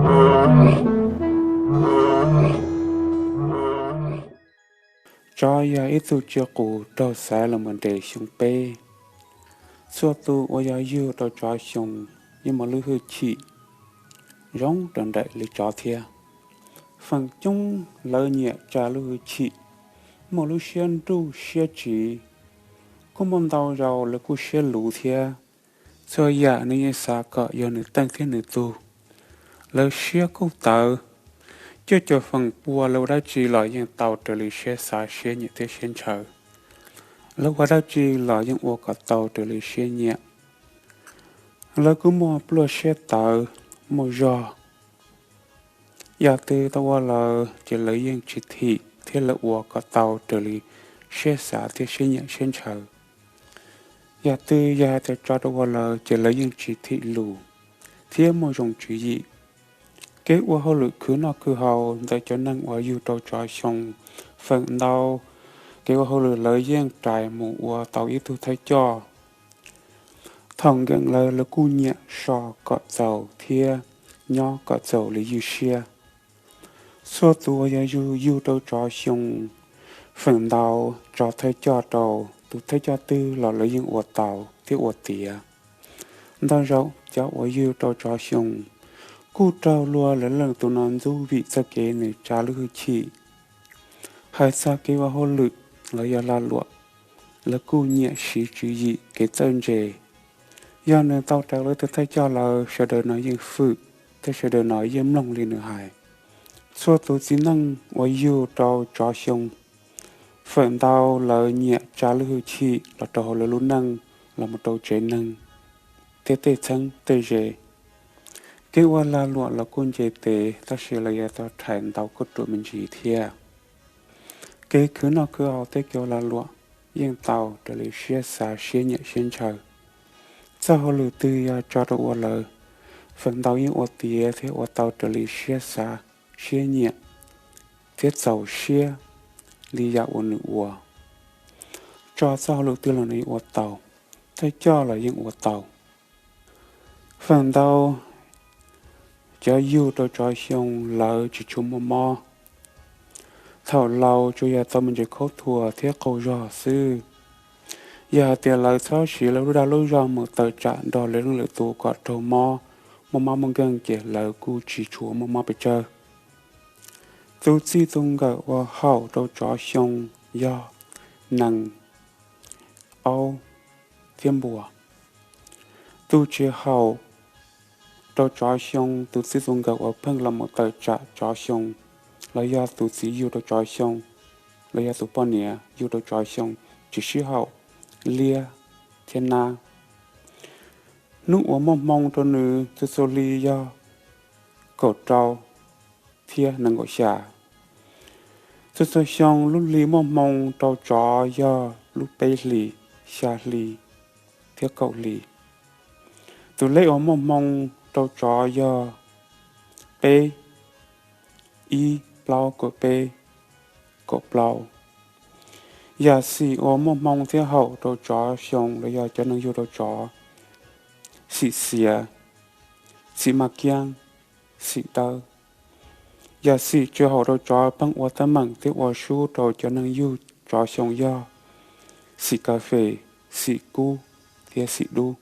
Tsov yog ib tug tsiaj qus raug xaiv los mus nres xyoo peb. Txhua tus uas yog yug rau tsov xyoo yeej muaj lub hwj chim zoo rau nraim li tsov thiab. Feem coob lawv nyiam tsa lub hwj chim, muaj lub siab nruj siab tsiv. Kuj muaj ntau zaus lawv kuj siab luv thiab. Txhua yam nws yeej xav kom yog nws teej thiab nws tug. Lawv siab kuj tawv. Cuaj caum feem pua lawv ua dab tsi los yeej tau raws li siab xav siab nyiam thiab siab ntshaw. Lawv ua dab tsi los yeej ua kom tau raws li siab nyiam. Lawv kuj muaj pluaj siab tawv, muaj zog. Yam twg tau ua lawm ces lawv yeej tsis thim thiab lawv ua kom tau raws li siab xav thiab siab nyiam siab ntshaw. Yam twg yog hais tias tso rau ua lawm ces lawv yeej tsis thim lus thiab muaj zoo tswv yim. Kev ua hauj lwm khwv noj khwv haus ntawm cov neeg uas yug rau tsov xyoo, feem ntau kev ua hauj lwm lawv yeej rais mus ua tau ib tug thawj coj. Thaum nkees lawv, lawv kuj nyiam so kom txaus thiab nyob kom txaus li ywj siab. Txhua tus uas yog yug, yug rau tsov xyoo, feem ntau tso thawj coj rau tus thawj coj twg los lawv yeej ua tau thiab ua tiav. Ntau zaus cov uas yug rau tsov xyoo kuj raug luag lawv leej tus no ntxub vim txoj kev nws tsa lub hwj chim. Hais txog kev ua hauj lwm los yog lag luam, lawv kuj nyiam siv tswv yim kev txawj ntse. Yog nws tau raws lawv tus thawj coj lawm, sawv daws no yeej fwm thiab sawv daws no yeej mloog li nws hais. Txhua tus txiv neej uas yug rau tsov xyoo, feem ntau lawv nyiam tsa lub hwj chim los rau hauv lawv lub neej los mus rau tsev neeg thiab tej txheeb tej ze. Kev ua lag luam los kuj nce tes, tab sis lawv yuav tau rhais ntau khuj ruam me ntsis thiab. Kev khwv noj khwv haus thiab kev ua lag luam yeej tau raws li siab xav siab nyiam siab ntshaw. Txoj hauj lwm twg yog tso rau ua lawm, feem ntau yeej ua tiav thiab ua tau raws li siab xav siab nyiam thiab txaus siab li yam uas nws ua. Tso txoj hauj lwm twg los nws yeej ua tau, thawj coj los yeej ua tau. Feem ntau cov yug rau tsov xyoo lawv tsis tshua muaj mob. Thaum laus tsuas yog tau me ntsis khaub thuas thiab qaug zog xwb. Yog hais tias lawv txhob siv lawv lub dag lub zog mus tawm tsam nrog lawv leej lwm tus kom raug mob, muaj mob muaj nkeeg ces lawv kuj tsis tshua muaj mob pes tsawg. Tus txij tus nkawm uas haum rau tsov xyoo yog nees, aub thiab npua. Tus tsis haum rau tsov xyoo, tus txij tus nkawm uas pheej los mus tawm tsam tsov xyoo, los yog tus txiv yug rau tsov xyoo, los yog tus poj niam yug rau tsov xyoo, tsis sib haum, liab thiab nab. Hnub uas muaj hmoo rau nws txhua txhua hli yog kaum rau thiab nees nkaum xya. Txhua txhua xyoo lub hli muaj hmoo rau tsov yog lub peb hlis, xya hli thiab kaum hlis. Tus lej uas muaj hmoo rau tsov yog peb, ib, plaub, kaum peb, kaum plaub. Yam xim uas muaj hmoo thiab haum rau tsov xyoo los yog cov neeg yug rau tsov: xim xiav, xim maj kiab, xim dawb. Yam xim tsis haum rau tsov pheej ua teeb meem thiab ua sub rau cov neeg yug tsov xyoo yog xim kas fes, xim kub thiab xim dub.